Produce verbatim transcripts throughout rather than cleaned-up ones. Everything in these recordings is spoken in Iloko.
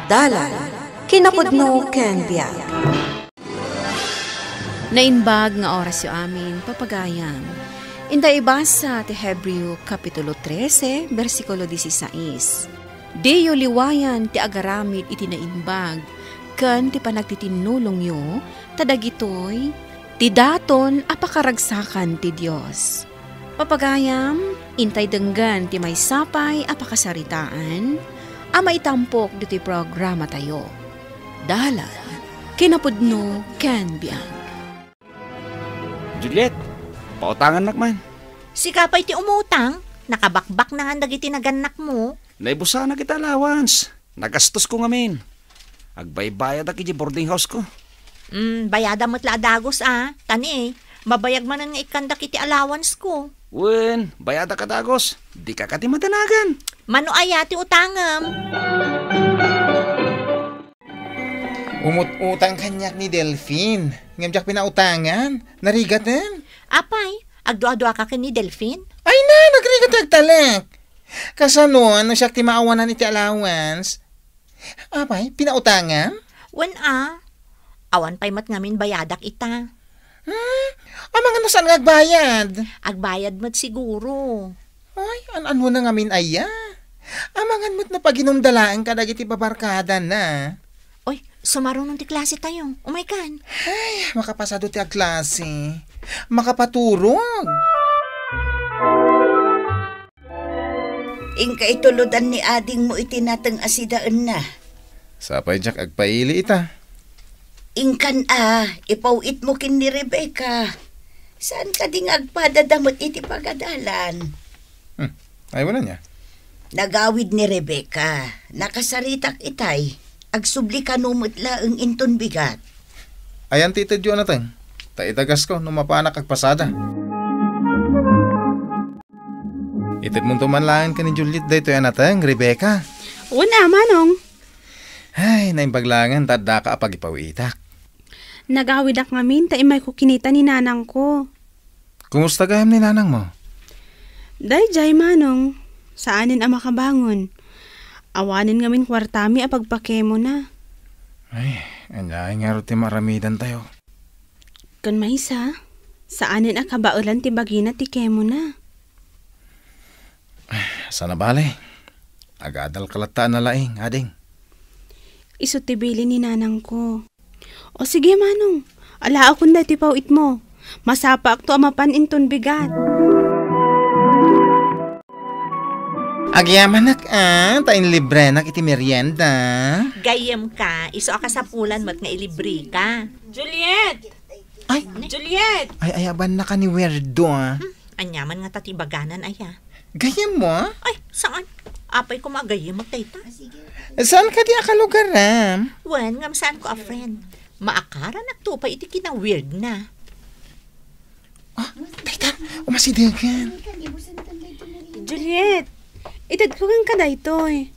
Dalan, kinapudno ken biag. Naimbag nga orasyo amin, papagayam. Inda ibasa ti Hebreo Kapitulo trese, bersikulo dieciséis. Diyo liwayan ti agaramid iti naimbag ken ti panagtitinnulongyo, ta dagitoy ti daton a pakaragsakan ti Dios. Papagayam, intay denggen ti maysa pay a pakasaritaan a maitampok ditoy programatayo. Dalan, kinapudno ken biag. Juliet, pautangannak man. Sika pay ti umutang, nakabakbak na nga dagiti nagannakmo. Naibusanak iti allowance. Nagastosko ngamin. Agbaybayadak iti boarding house ko. Mm, bayada met la a dagus a. Tani, mabayag manen nga ikkandak iti allowance ko. Wen, bayadak a dagus. Dika kadi madanagan. Mano aya ti utangem? Umut-utang kaniak ni Delfin. Ngem diak pinautangan. Narigaten. Apay, agdua-dua ka ken ni Delfin? Ay na, nagrigat ti agtalek. Kasano no siak ti maawanan iti allowance? Apay, pinautangam? Wen a. Awan pay met ngamin bayadak ita. Hmm? Amangan no saan nga agbayad? Agbayad met siguro. Ay, an-ano na ngamin aya? Amangan met no paginumda laeng kadagiti babarkada na. Oy, sumarunon ti klase tayo. Umay kan. Ay, makapasado ti agklase. Makapaturog. Inka ituludan ni adingmo iti nateng a sidaenna. Sapay diak agpaili ita. Inkan a, ipaw-itmo ken ni Rebecca. Saan kadi nga agpadada met iti pagadalan? Hmm, ay, wala niya. Nagawid ni Rebecca. Nakasaritak itay. Agsubli kano met laeng inton bigat. Ayan ti itedyo a nateng. Ta idagasko no mapanak agpasada. Itedmonto man laeng ken ni Juliet daytoy a nateng, Rebecca. Wen a, Manong. Ay, naimbag laengen ta addaka a pagipaw-itak. Nagawidak ngamin ta immayko kinita ni nanangko. Kumusta gayam ni nanangmo? Daydiay, Manong. Saanen a makabangon. Awanen ngamin kuartami a pagpakemona. Ay, ania ngarud ti maaramidantayo? Ken maysa, saanen a kabaelan ti bagina ti kemona. Saan a bale. Agadalka latta a nalaing, ading. Isu ti bilin ni nanangko. O sige, Manong. Alaakon daytoy paw-itmo. Masapaakto a mapan inton bigat. Agyamanak a, ta inlibrenak iti merienda. Gayyemka, isu a kasapulan met nga ilibreka. Juliet! Ay! Juliet! Ay, ayabannaka ni Werdo, a. Hmm, aniaman ngata ti ibaganan, aya? Gayyemmo? Ay, saan? Apay koma a gayyemek dayta. Saan kadi a kalugaram? Wen, ngem saanko a friend. Maakaranakto pay iti kinawirdna. Ah, dayta, umasidegen. Juliet, itedko kenka daytoy.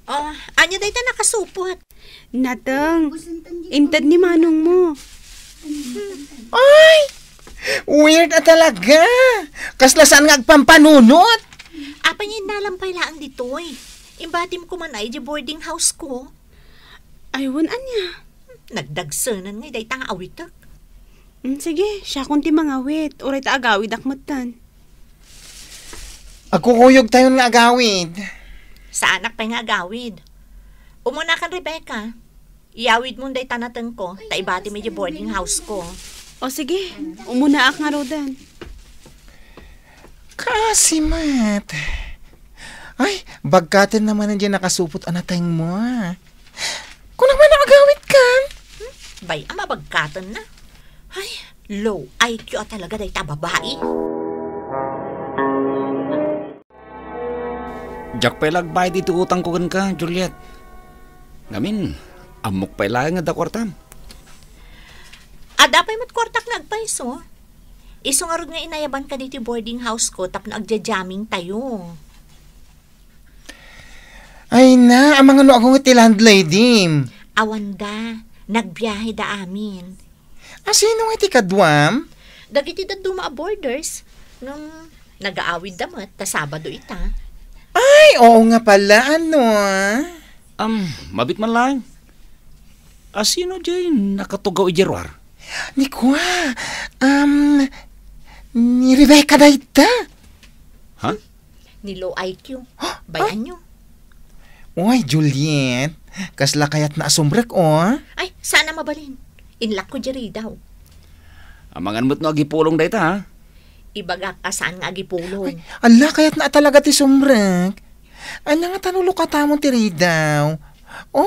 Ah, ania dayta nakasupot? Nateng, inted ni manongmo. Ay! Weird a talaga! Kasla saan nga agpampanunot! Apay nga innalam pay laeng ditoy? Imbatim koma idiay boarding house ko. Ay, wen ania? Nagdagsenan ngay dayta nga awitek. Mm, sige, siakon ti mangawit. Uray ta agawidak metten. Agkukuyogtayon nga agawid. Saanak pay nga agawid. Umuna kan, Rebecca. Iyawidmon dayta natengko, ta ibatim idiay boarding house ko. O sige, umunaak ngaruden. Kaasi met. Ay, bagkatenna manen diay nakasupot a natengmo, a. Kunam a agawidkan? Hmm? Bay, a mabagkatenna. Ay, low I Q a talaga dayta a babai. Diak pay la agbayad iti utangko kenka, Juliet. Ngamin, ammok pay laeng nga adda kuartam. Adda pay met kuartak nga agpayso. Isu ngarud nga inayabanka ditoy boarding house ko tapno agja-jamming tayo. Ay na, amangan no agunget ti landlady. Awanda, nagbiaheda amin. A, sino nga iti kaduam? Dagiti dadduma a boarders. Ngem nagaawidda met, ta Sabado ita. Ay, oo nga pala, ano, a? Am, mabit man laeng. Asino diay nakatugaw idiay ruar? Ni kua, am, ni Rebecca dayta. Ha? Ni low I Q. Ha? Bay-anyo. Uy, Juliet, kasla kayatna a sumrek, o. Ay, saan a mabalin. Inlakko diay ridaw. Amangan met no agipulong dayta, ha? Ibagak a saan nga agipulong. Ay, ala, kayatna a talaga ti sumrek. Ania nga ta no lukatamon ti ridaw? O,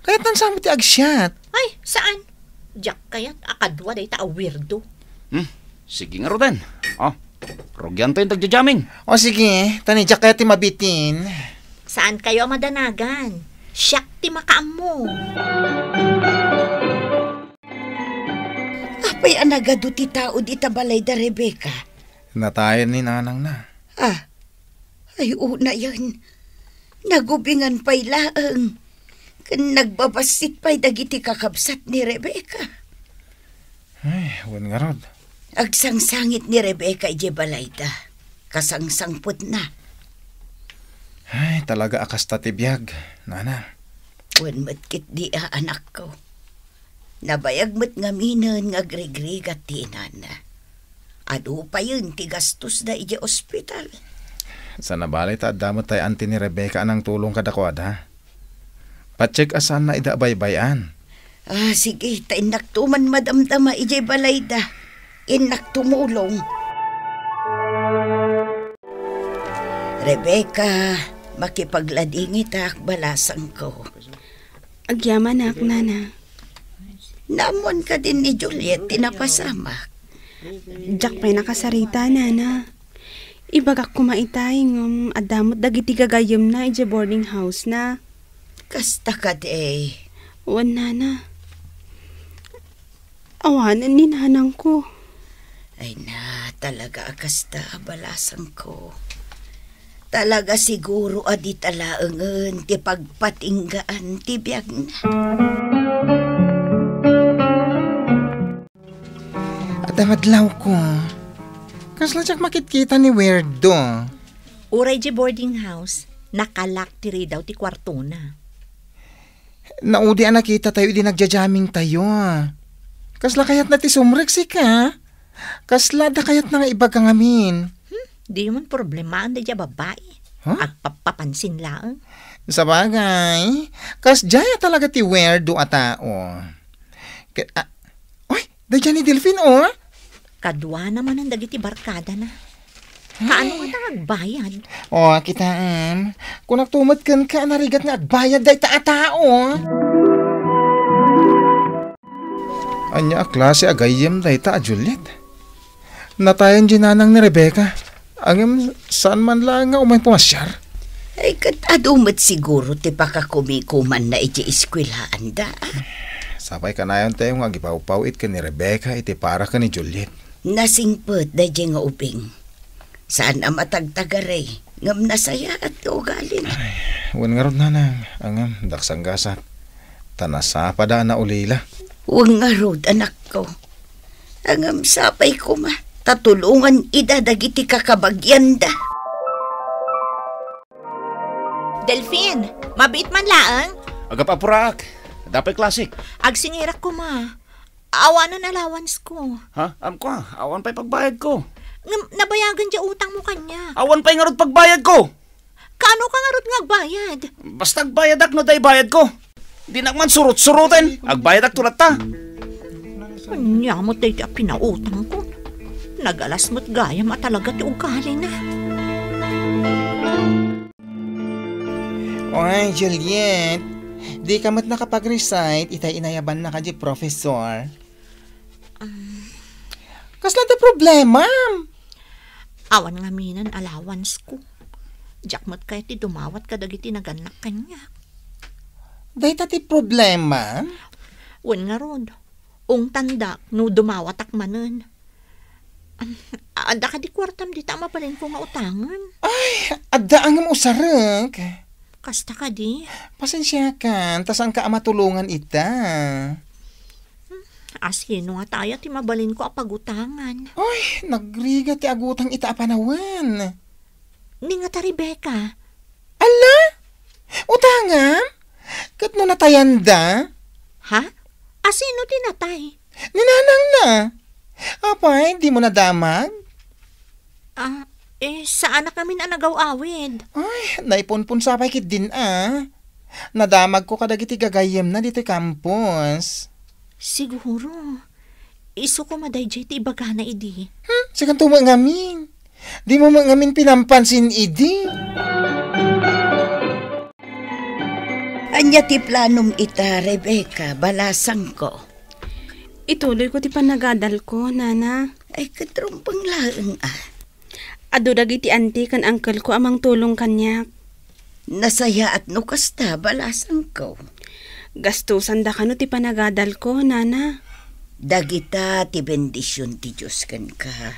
kayatna a samo ti agsiat. Ay, saan? Diak kayat a kadua dayta a weirdo. Hmm, sige ngaruden. O, rugianto inton agja-jamming. O, sige. Ta ni diak kayat ti mabitin. Saankayo a madanagan. Siak ti makaammo. Apay a nagadu ti tao dita balay da Rebecca? Natayen ni nanangna. Ah, ay, unayen. Nagubingan pay laeng. Ken nagbabassit pay dagiti kakabsat ni Rebecca. Ay, wen ngarud. Agsangsangit ni Rebecca idiay balayda. Kasangsangpetna. Ay, talaga a kasta ti biag, nana. Wen met ketdi a, anakko. Nabayag met ngaminen nga agrigrigat ti inana. Adu payen ti gastosda idiay ospital. Sana bale ta adda met tay anti ni Rebecca a nangtulong kadakuada. Patiek a saanna ida a baybay-an. Ah, sige, ta innakto man madamdama idiay balayda. Innak tumulong. Rebecca, makipagladingitak, balasangko. Agyamanak, nana. Naammoan kadin ni Juliet ti napasamak? Diak pay nakasarita, nana. Ibagak koma itay, ngem adda met dagiti gagayyemna idiay boarding house-na. Kasta kadi? Wen, nana. Awanen ni nanangko. Ay na, talaga a kasta a balasangko. Talaga siguro a dita laengen ti pagpatinggaan ti biagna. Adda nga adlawko. Kasla diak makitkita ni Weirdo. Uray idiay boarding house, nakalock ti ridaw ti kuartona. Naudi a nakitatayo idi nagja-jammingtayo. Kasla kayatna ti sumrek, sika? Kasla adda kayatna nga ibaga ngamin? Hmm, diyo man problemaen daydiay a babai. Huh? Agpappapansin laeng. Sabagay, kasdiay a talaga ti weirdo a tao. Ke-, a-, uy, daydiay ni Delfin, o. Kaduana manen dagiti barkadana. Kaano ngata nga agbayad? O, kitaem. Kunakto met kenka a narigat nga agbayad dayta a tao. Ania a klase a gayyem dayta a Juliet? Natayen diay nanang ni Rebecca. Ngem saan man laeng nga umay pumasiar? Ay, ket adu met siguro ti pakakumikumanna idiay eskuelaanda. Sapay kanayontayo nga agipawpaw-it ken ni Rebecca iti para ken ni Juliet. Nasingpet daydiay nga ubing. Saan a matagtagari, ngem nasayaat ti ugalina. Ay, wen ngarud, nanang, ngem, daksanggasat. Ta nasapada a naulila. Wen ngarud, anakko. Ngem sapay koma, ta tulongan ida dagiti kakabagianda. Delfin, mabiit man laeng? Agap-apuraak. Adda pay klasik. Agsingirak koma. Awanen allowance ko. Ha? Amko, awan pay pagbayad ko. Ngem nabayagan diay utang mo kaniak. Awan pay ngarud pagbayad ko. Kaano ka ngarud nga agbayad? Basta agbayadak no adda ibayad ko. Dinak man surot-suroten. Agbayadak to latta. Ania met daytoy a pinautang ko? Nagalas met gayam a talaga ti ugalina. Oy, Juliet, dika met nakapag-recite itay inayabanna kadi professor. Um, Kasla ti problemam? Awan ngaminen allowance ko. Diak met kayat ti dumawat kadagiti nagannak kaniak. Dayta ti problema? Wen ngarud, ungtandak no dumawatak manen. Am, adda kadi kuartam dita a mabalinko nga utangen? Ay, adda ngem usarek. Kasta kadi? Pasensiakan, ta saanka a matulongan ita. Hmm, asino ngata aya ti mabalinko a pagutangan? Ay, nagrigat ti agutang ita a panawen. Ni ngata Rebecca? Ala? Utangam? Natayanda? Ha? Asino ti natay? Ni nanangna. Apay, dimo nadamag? Ah, eh, saanak ngamin a nagaw-awid. Ay, naipunpunsa pay ketdin a. Nadamagko kadagiti gagayyemna ditoy campus. Siguro. Isu koma daydiay ti ibagana idi. Hmm, sikanto met ngamin. Dimo met ngamin pinampansin idi. Ania ti planom ita, Rebecca, balasangko? Ituloyko ti panagadalko, Nana. Ay, ket rumbeng laeng a. Adu dagiti auntie ken uncle-ko a mangtulong kaniak. Nasayaat no kasta, balasangko. Gastusan da kano ti panagadalko, Nana. Dagita ti bendision ti Dios kenka.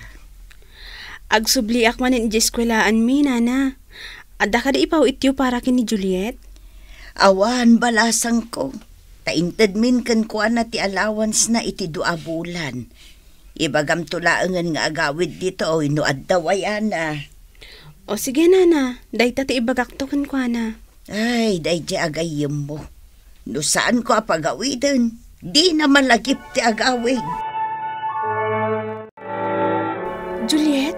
Agsubliak manen idiay eskuelaanmi, Nana. Adda kadi ipaw-ityo para ken ni Juliet? Awan, balasangko. Ta intedmin kenkuana ti allowance-na iti dua a bulan. Ibagamto laengen nga agawid ditoy no adda wayana. O sige, Nana, dayta ti ibagakto kenkuana. Ay, daydiay a gayyemmo. No saanko a pagawiden, dina malagip ti agawid. Juliet,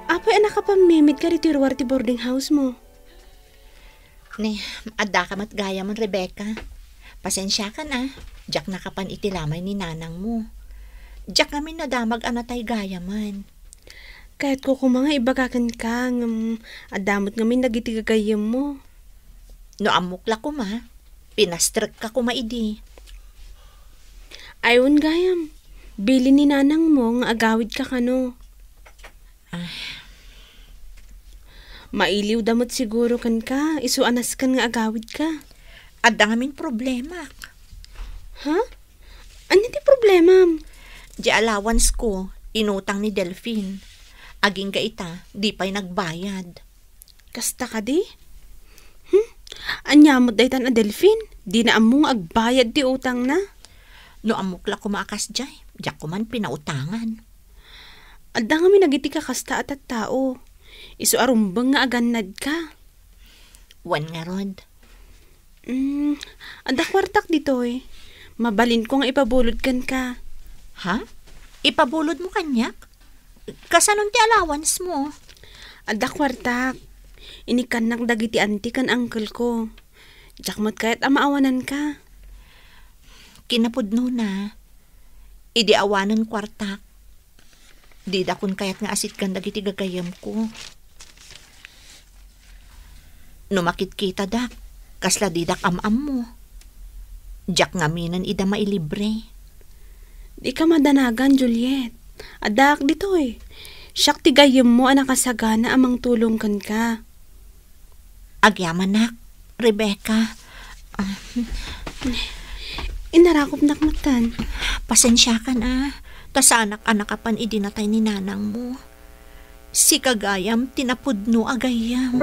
apay a nakapammimit ka ditoy ruar ti boarding house mo? Ni, addaka met gayam, Rebecca. Pasensiakan a, diak nakapan iti lamay ni nanangmo. Diak ngamin nadamag a natay gayamen. Kayatko koma nga ibaga kenka, ngem adda met ngamin dagiti gagayyemmo. No ammok la koma, pinastrekka koma idi. Ay, wen gayam, bilin ni nanangmo nga agawidka kano. Ah. Mailiwda met siguro kenka, isu a nasken nga agawidka. Adda ngamin problemak. Ha? Ania ti problemam? Di allowance ko, inutang ni Delfin. Agingga ita, di pay nagbayad. Kasta kadi? Hmm? Ania met daytan a Delfin? Dina ammo nga agbayad ti utangna. No ammok la koma a kasdiay, diak koman pinautangan. Adda ngamin dagiti kakasta a tattao. Isu a rumbeng nga agannadka. Wen ngarud. Mm, adda kuartak ditoy. Mabalinko nga ipabulod kenka. Ha? Ipabulodmo kaniak? Kasanon ti allowance mo? Adda kuartak. Inikkannak dagiti auntie ken uncle-ko. Diak met kayat a maawananka. Kinapudnona, idi awanen kuartak, didakon kayat nga asitgan dagiti gagayyemko. No makitkitadak, kasla didak am-ammo. Diak ngaminen ida mailibre. Dika madanagan, Juliet. Addaak ditoy. Siak ti gayyemmo a nakasagana a mangtulong kenka. Agyamanak, Rebecca. Ah, inarakopnak metten. Pasensiakan a, ta saanak a nakapan idi natay ni nanangmo. Sika gayam ti napudno a gayyem.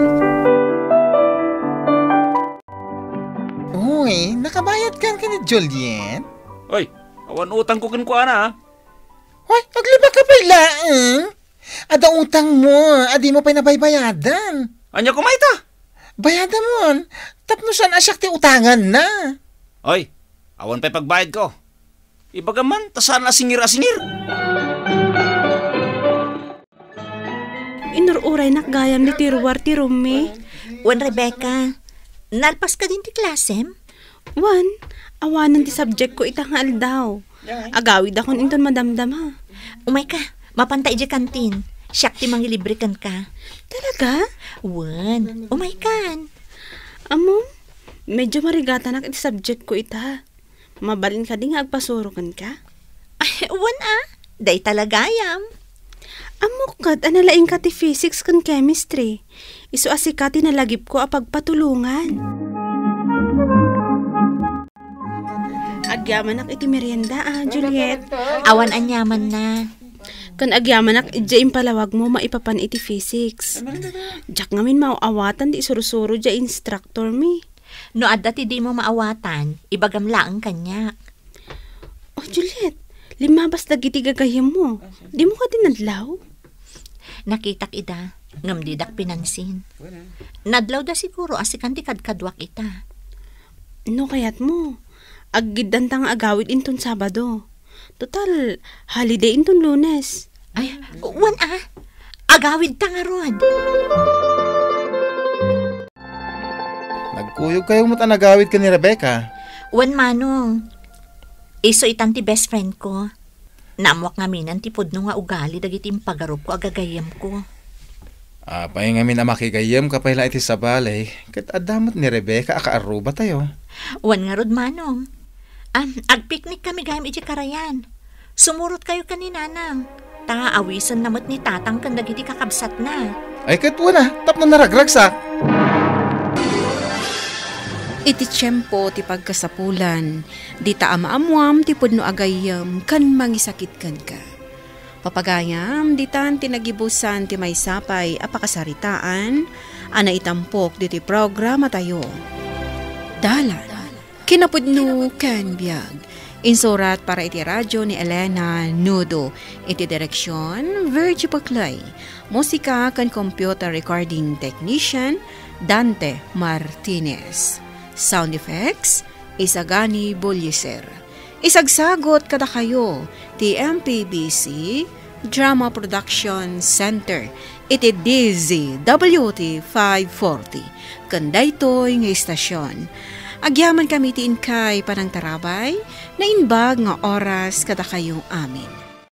Uy, nakabayadkan ken ni Juliet? Uy, awan utangko kenkuana, a. Uy, aglibak ka pay laeng. Adda utangmo, a dimo pay nabaybayadan. Ania koma ita? Bayadamon, tapno saan a siak ti utanganna. Oy, awan pay pagbayadko. Ibagam man, ta saan a singir a singir. Inur-uraynak gayam ditoy ruar ti room-mi. Wen, Rebecca, nalpas kadin ti klasem? Wen, awanen ti subject-ko ita nga aldaw. Agawidakon inton madamdama. Umayka, mapanta idiay kantin. Siak ti mangilibre kenka. Talaga? Wen, umaykan. Ammom, medyo marigatanak iti subject-ko ita. Mabalin kadi nga agpasuro kenka? Ay, wen a, dayta la gayam. Ammok ket a nalaingka ti physics ken chemistry. Isu a sika ti nalagipko a pagpatulongan. Agyamanak iti merienda, a, Juliet. Awan aniamanna. Ken agyamanak idiay impalawagmo maipapan iti physics. Diak ngamin maaw-awatan ti isursuro diay instructor-mi. No adda ti dimo maawatan, ibagam laeng kaniak. Oh, Juliet, limmabas dagiti gagayyemmo. Dimo kadi nadlaw? Nakitak ida, ngem didak pinansin. Nadlawda siguro a sikan ti kadkaduak ita. No kayatmo, aggiddanta nga agawid inton Sabado. Total, holiday inton Lunes. Ay, wen a. Agawidta ngarud. Nagkuyogkayo met a nagawid ken ni Rebecca? Wen, Manong. Isu itan ti best friend ko. Naammoak ngamin ti pudno nga ugali dagiti impagarupko a gagayyemko. Apay ngamin a makigayyemka pay la iti sabali, ket adda met ni Rebecca a kaarrubatayo. Wen ngarud, Manong. Ah, agpiknik kami gayam iti karayan. Sumurotkayo ken ni Nanang. Ta awisenna met ni Tatang ken dagiti kakabsatna. Ay, ket wen a, tapno naragragsak. Iti tiempo ti pagkasapulan, dita a maammoam ti pudno a gayyem ken mangisakit kenka. Papagayam, ditan ti nagibusan ti maysa pay a pakasaritaan a naitampok ditoy programatayo. Dalan. Kinapudno ken biag. Insurat para iti radyo ni Elena Nudo. Iti direksion, Virgie Paclay. Musika ken computer recording technician, Dante Martinez. Sound effects, Isagani Buliser. Isagsagot kadakayo ti M P B C Drama Production Center iti D Z W T five forty. Ken daytoy nga istasyon, agyaman kami ti inkay panangtarabay, naimbag nga oras kadakayo amin.